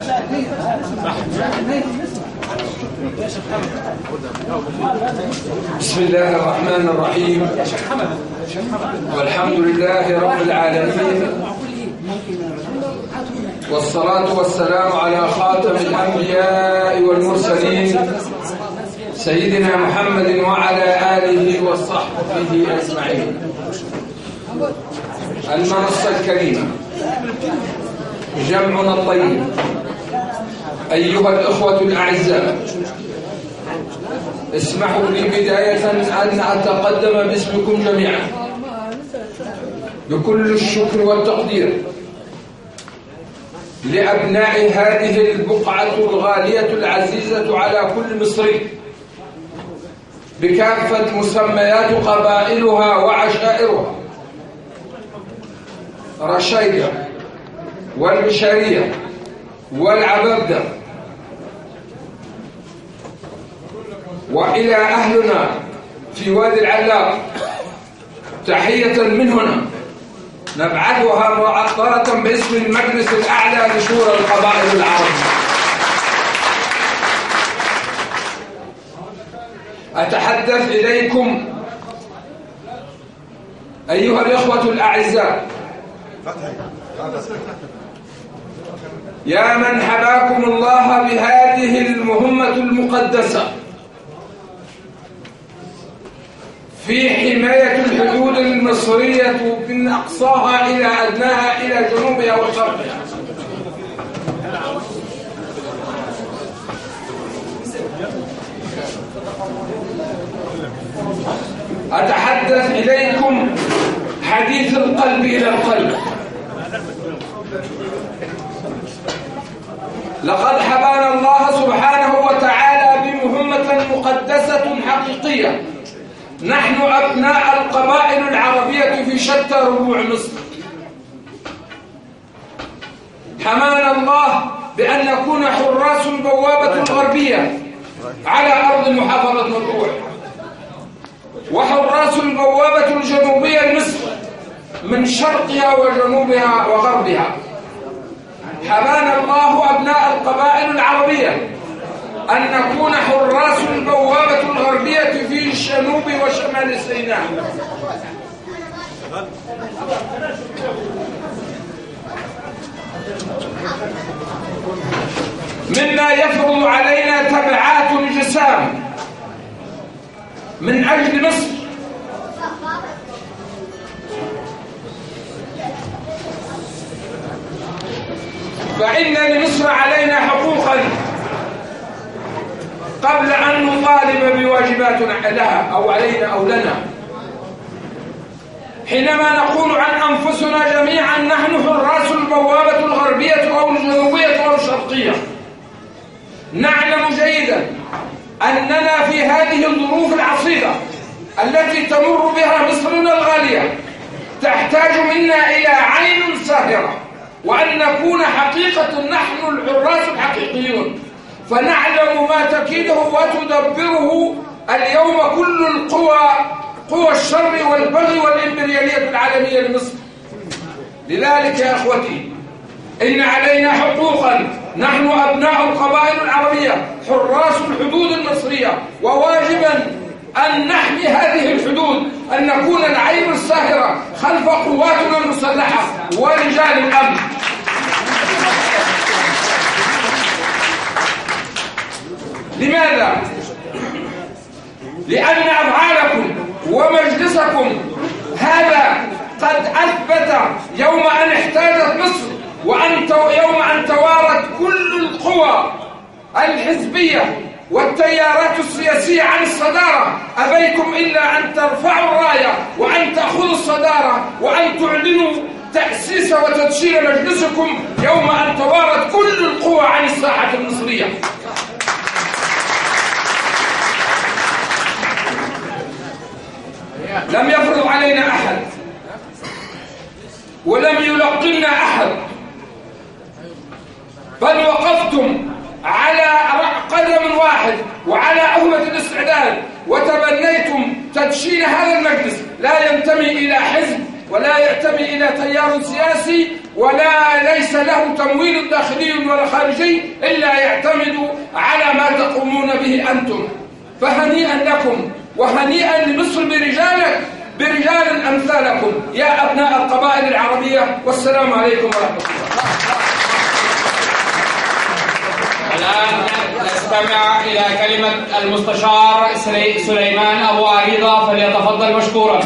بسم الله الرحمن الرحيم. والحمد لله رب العالمين، والصلاة والسلام على خاتم الأنبياء والمرسلين سيدنا محمد وعلى آله وصحبه أجمعين. المنصة الكريمة، جمعنا الطيب، أيها الأخوة الأعزاء، اسمحوا لي بداية أن أتقدم باسمكم جميعا بكل الشكر والتقدير لأبناء هذه البقعة الغالية العزيزة على كل مصري بكافة مسميات قبائلها وعشائرها: رشيدة والبشرية والعبابدة، وإلى أهلنا في وادي العلاق تحية من هنا نبعثها معطرة باسم المجلس الأعلى لشورى القبائل العربية. أتحدث إليكم أيها الإخوة الأعزاء يا من حباكم الله بهذه المهمة المقدسة في حماية الحدود المصرية من أقصاها إلى أدناها إلى جنوبها وشرقها. أتحدث إليكم حديث القلب إلى القلب. لقد حبانا الله سبحانه وتعالى بمهمة مقدسة حقيقية. نحن أبناء القبائل العربية في شتى ربوع مصر. حمانا الله بأن نكون حراس البوابة الغربية على أرض محافظة مطروح، وحراس البوابة الجنوبية لمصر من شرقها وجنوبها وغربها. حمانا الله أبناء القبائل العربية أن نكون حراس البوابة الغربية في جنوب وشمال سيناء. مما يفرض علينا تبعات الجسام من أجل مصر. فإن لمصر علينا حقوقا قبل أن نطالب بواجبات لها أو علينا أو لنا. حينما نقول عن أنفسنا جميعا نحن حراس البوابة الغربية أو الجنوبية أو الشرقية، نعلم جيدا أننا في هذه الظروف العصيبة التي تمر بها مصرنا الغالية تحتاج منا إلى عين ساهرة، وأن نكون حقيقة نحن الحراس الحقيقيون، فنعلم ما تكيده وتدبره اليوم كل القوى، قوى الشر والبغي والإمبريالية العالمية لمصر. لذلك يا أخوتي إن علينا حقوقا، نحن أبناء القبائل العربية حراس الحدود المصرية، وواجبا أن نحمي هذه الحدود، أن نكون العين الساهرة خلف قواتنا المسلحة ورجال الأمن. لماذا؟ لأن أفعالكم ومجلسكم هذا قد أثبت يوم أن احتاجت مصر يوم أن توارت كل القوى الحزبية والتيارات السياسية عن الصدارة، أبيتم إلا أن ترفعوا الراية وأن تأخذوا الصدارة وأن تعلنوا تأسيس وتدشين مجلسكم يوم أن توارت كل القوى عن الساحة المصرية. لم يفرض علينا أحد ولم يلقنا أحد، بل وقفتم على قدم واحد وعلى أهمة الاستعداد وتبنيتم تدشين هذا المجلس. لا ينتمي إلى حزب ولا ينتمي إلى تيار سياسي ولا ليس له تمويل داخلي ولا خارجي إلا يعتمد على ما تقومون به أنتم. فهنيئا لكم وهنيئا لمصر برجال أمثالكم يا أبناء القبائل العربية، والسلام عليكم ورحمة الله. الآن نستمع إلى كلمة المستشار سليمان أبو عريضة، فليتفضل مشكورا.